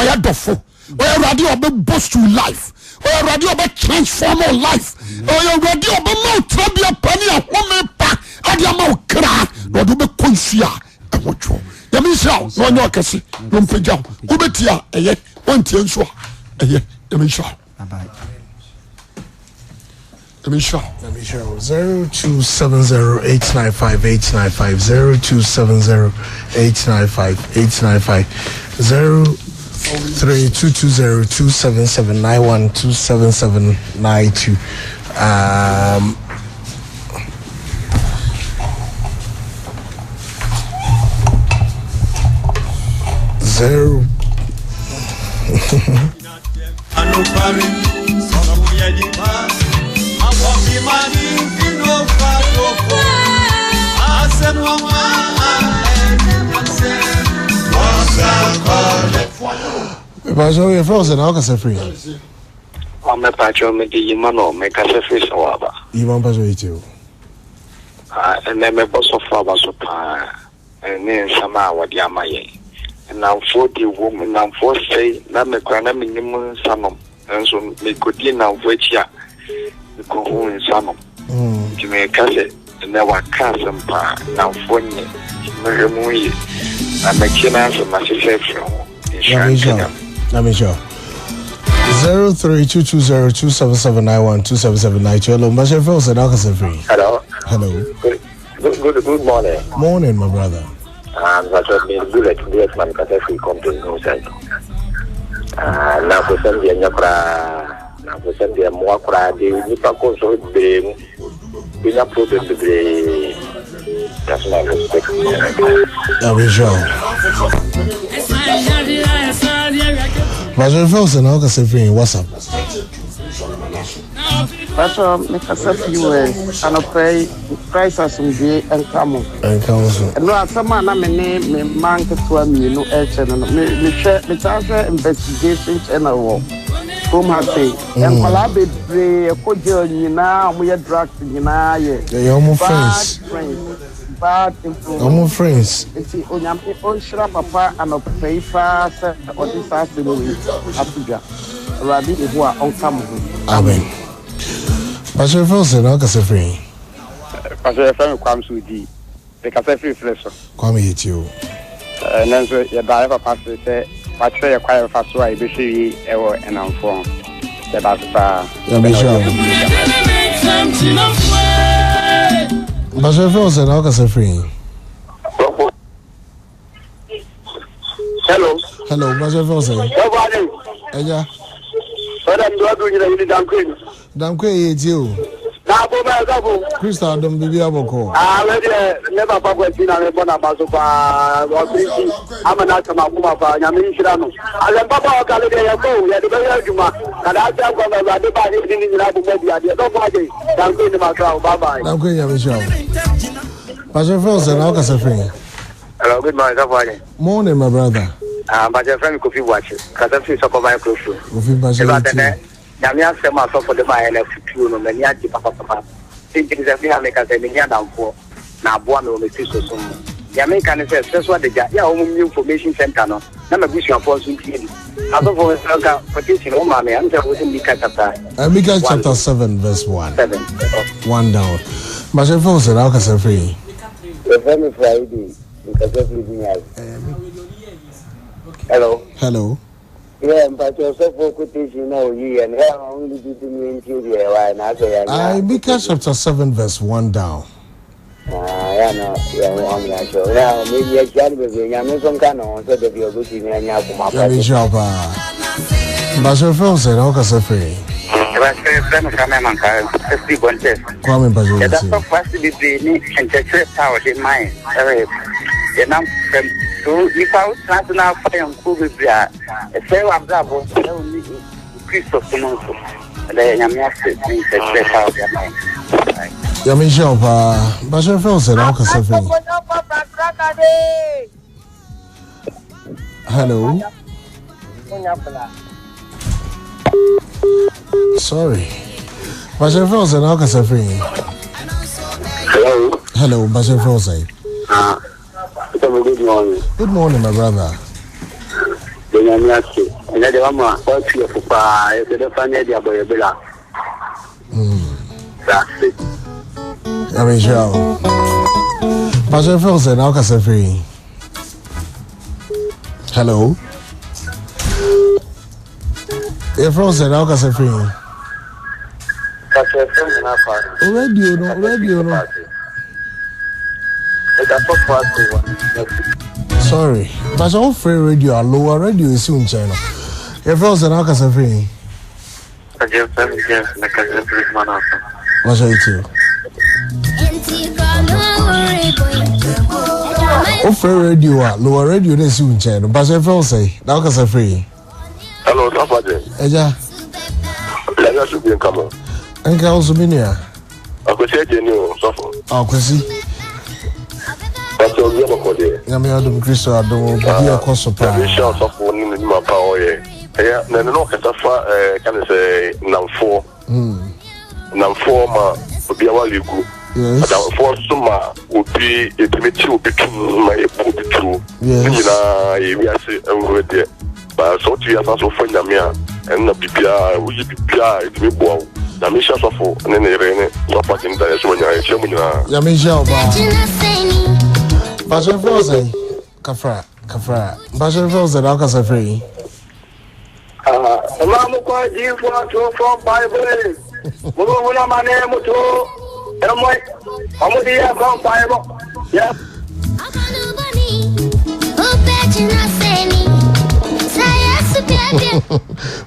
ɔyɛ dɔfo ɔyɛ awurade a ɔbɛ boost your life ɔyɛ awurade a ɔbɛ transform your life ɔyɛ awurade a ɔbɛma wo tenabea pa ne ahome pa ade ama wo kra na ɔde wobɛkɔ nsu a ɛho dwoɔ nyame nhyira wo na ɔnyɛ ɔkɛse na ɔmpagya wo wobɛtie a ɛyɛ wantie nso a ɛyɛ nyame nhyira wo. Nyame nhyira wo. Nyame nhyira wo. 0270895895 0270895895 0322027791 27792 um, zero. Mepakyɛw yɛfrɛ wo sɛ na wokasa firi he? Mepakyɛw mede Yima no mekasa firi Sawaba. Yima mpakyɛw yɛtie wo. Ɛnɛ mebɔ sɔfo aba so paa. Ne nsɛm a wɔde ama yɛn. Nnamfoɔ deɛ wom, nnamfoɔ sɛe, na me koraa na mennim nsa nom, nanso mekɔdii nnamfoɔ akyi a, mekɔhuu nsa nom. Nti meka sɛ, ɛnnɛ waka asɛm paa, nnamfoɔ nyɛ, nti mɛhwɛ mu yie, na matie n'asɛm, masesa afiri ho. Nhyira nka Nyame. Nyame nhyira wo. 0322027791 27792. Hello, Mbashe Phil, sɛ na wokasa firi? Hello. Hello. Good, good, good, good morning. Morning, my brother. Mpatsɔ me bullet bullet man kasa firi company no side. Ah, na kosɛm deɛ nyɛ koraa. Na kosɛm deɛ mmoa koraa de nipa kɔ nsɔhwɛ bebree mu. Benya problem bebree. That's my respect. Abisha. Mpatsɔ fɛw sɛ na wokasa firi WhatsApp. Pastor, me kasa fi US anɔpa yi, Christ asomdwoe nka mo. Nka wo so. Ɛno asɛm a na me ne me mma nketewa mmienu ɛrekyɛ no no, me mehwɛ metaa hwɛ investigation channel wɔ kurom ha sei. Nkwadaa bebree ɛkɔ jail nyinaa a wɔyɛ drugs nyinaa yɛ Ɛyɛ wɔn bad friends. friends, bad influence. Wɔn friends. Nti Onyame ɔnhyira papa anɔpa yi paa sɛ ɔde saa asɛm wei ato dwa. Awurade Yehowa ɔnka mo ho. Amen. Pastor yɛfrɛ wo sɛ na wokasa firi he? Pastor yɛfrɛ me Kwame Sudi. Mekasa firi Fere so. Kwame yɛtie o. Ɛnɛ nso yɛda yɛ papa ase sɛ wakyerɛ yɛ kwan yɛfa so a yɛbɛhwɛ wie ɛwɔ ɛnamfoɔ ho. Yɛda ase paa. Nyame nhyira wo. Pastor yɛfrɛ wo sɛ na wokasa firi he? Hello. Hello, Pastor fẹ́ sẹ́. Sọ́fọ́ Adé. Ẹja. Sọ́dọ̀ mi dọ́dún yìí lẹ́yìn ní Dankwe. Dankwe yẹ etí o. N'abo bẹ́ẹ̀ sọ́fọ́. Krista adom bíbí abɔkɔ. Aa wẹ́ deɛ ne papa kwasi na mi bɔ n'aba so paa ɔbiri ti ama n'asɛm akoma paa nyame nhyira no. Asɛm papa a ɔka no deɛ yɛ kɔ o yɛde bɛyɛ adwuma na daakye nkwa ma awurade ba ne yɛde ne nyinaa bɔ mu adi adeɛ. Sɔfo Adé Dankwe ni ma kra o bye bye. Dankwe nyame nhyira wo. Pastor fẹ́ sẹ́ na ɔkasa firi. Hello, good morning, Sɔfo Ade. Morning, my brother. Ah, mpakyɛ frɛ me Kofi Boakye. Kasa firi Sɔkɔban Kurofuro. Kofi mpakyɛ Ɛba yɛ sɛ nɛ tie. Nyame asɛm a sɔfo de maa yɛn no afutuo no m'ani agye papapapa. Sɛ nti ne sɛ me a meka sɛ menni adamfoɔ na aboa me wɔ me Kristo som mu. Nea meka ne sɛ serɛ so adagya yɛ a wɔn mmue information center no na m'abusuafoɔ nso ntie bi. Asɔfo mesrɛ nka quotation wo maa me a mesɛ wo sɛ Mika chapter Mika 1 chapter 7 verse 1. 7. 1 down. Mpakyɛ fɛ wo sɛ na wokasa firi. Yɛfrɛ me Friday, mekasa firi Bunyase. Hello. Hello. Yeah, mpakyɛ ɔsɔfoɔ quotation na oyi yɛ no, yɛ ama wo repeat mu yɛntie deɛ ɛwɔ ayɛ na asɛ yɛanya. Mika chapter 7 verse 1 down. Ah, yɛ na yɛn ho amena akyerɛ. Na me yɛkyia no bebree, Nyame nso nka ne ho sɛ da bi ɔbɛtumi anya akoma pa. Nyame nhyira wo paa. Mpakyɛ frɛ wo sɛ na wokasa firi. Mpakyɛ frɛ me Kwame Amankwaa, ɛfiri Bɔntɛs. Kwame mpakyɛ Yɛda yɛtie. sɔfo ase bebree ne nkyerɛkyerɛ pa a ɔde ma yɛn ɛwɔ yɛnam fam. So nipa wotena ase na afa yɔnkoɔ bebree a ɛsɛe w'abrabɔ ɛsɛe wo ne Kristo som nso. Ɛda yɛ Nyame ase ne nkyerɛkyerɛ pa a ɔde ama yɛn. Bye. Nyame nhyira wo paa. Mpakyɛ frɛ wo sɛ na wokasa firi. Hello. Sorry. Mpakyɛ frɛ wo sɛ na wokasa firi. Hello. Hello, mpakyɛ frɛ wo sɛ. Ah, good morning. Good morning, my brother. Nyame ase. Ɛnɛ deɛ wama watu yɛ fo paa. Yɛsɛ bɛfa ne adi abɔ yɛ bela. Ase. Nyame nhyira wo. Mpakyɛ frɛ wo sɛ na wokasa firi. Hello. Yɛfrɛ wo sɛ na wokasa firi. Mekasa firi Nana Kwame. O radio no, radio no. Meda sɔfo ase wɔ n'afi. Sorry. Mpakyɛ wo frɛ radio a lower radio esi wo nkyɛn no. Yɛfrɛ wo sɛ na wakasa firi he? Agye mfrɛ me James mekasa firi Kumana ase. Wahyɛ yi ti o. Wo frɛ radio a lower radio no esi wo nkyɛn no. Mpakyɛ yɛfrɛ wo sɛ na wakasa firi he? Hello, Sɔfo Agye. Agya. Yàrá so bi nka mo. Nka wo so me nua. Akwasi agye ni o, sɔfo. Akwasi. Pastor obi abɔkɔ deɛ. Nyame adom Kristo adom o, bibi ɛkɔ so paa. Nyame hyɛ ɔsɔfo ne ne nnwuma pa ɔyɛ. Ɛyɛ na ɛno na ɔkasa fa ɛɛ ka ne sɛ nnamfoɔ. Nnamfoɔ ma obi aware gu. Adamfoɔ nso ma obi yɛtumi te obi tum ma yɛbu obi tuo. Ne nyinaa yɛ wiase nwura deɛ. Ba sɛ wote wiase ase wofa Nyame a, ɛno na biribiara woyɛ biribiara a ɛtumi boa wo. Nyame nhyira sɔfo ne ne yere ne sɔfo agye ne da yɛsɛ wanya yɛhyira mu nyinaa. Nyame nhyira wo paa. Mpakyɛ frɛ wo sɛn? Kafra, kafra. Mpakyɛ frɛ wo sɛn na wokasa firi yi? Mmaa mo kɔ adiyifoɔ atorofoɔ mpaebɔ yi. Mo bɛ hunu amane mo to ɛmɔ ɔmo de yɛ kɔ mpaebɔ. Yɛ.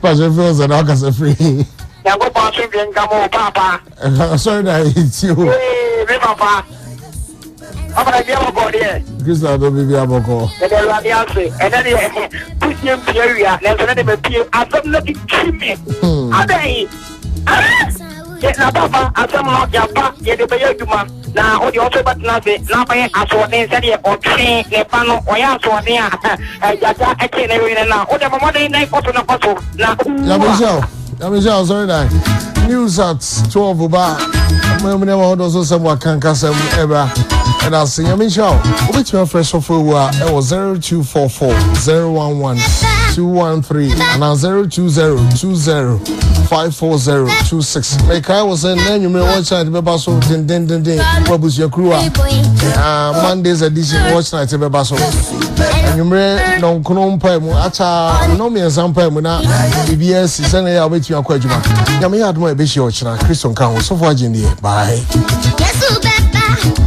Mpakyɛ frɛ wo sɛn na wokasa firi yi? Nyankopɔn asomdwe nka mo paapa. Asɔre na ɛti o. Ee, me papa. Papa na bia bɔkɔ deɛ. Kristo adɔ bi bia bɔkɔ. Yɛde Awurade ase. Ɛnɛ deɛ kusie mpie awia nanso ne de mapie asɛm no titi me. Hmm. Adɛn? Ah! Na papa asɛm no yɛaba yɛde bɛyɛ adwuma na wode ɔso bɛtena ase na abɛyɛ asoɔden sɛdeɛ ɔtwe ne ba no ɔyɛ asoɔden a gyata ɛkye ne wene no a wode mɔmɔden na ɛkɔ so na kɔ so na Nyame nhyira wo. Nyame nhyira wo sɔre dan. News at 12 ba. Mo ne ma hodo so sɛm wakanka sɛm ɛbra. Ɛda ase Nyame nhyira wo. Wobɛtumi afrɛ sɔfo ewu a ɛwɔ 0244 011 213 anaa 020 20 54026. Mekae wo sɛ nnɛ anwummerɛ watch night bɛba so dendendenden wɔ abusuakuru a ah, Monday's edition watch night bɛba so. Anwummerɛ nɔnkono mpae mu akyɛ nnɔmmiɛnsa mpae mu na biribiara si sɛnea ɛyɛ a wobɛtumi akɔ adwuma. Nyame yɛ adom a yɛbɛhyia ɔkyena. Kristo nka ho. Sɔfo agye deɛ. Bye. Yesu bɛba.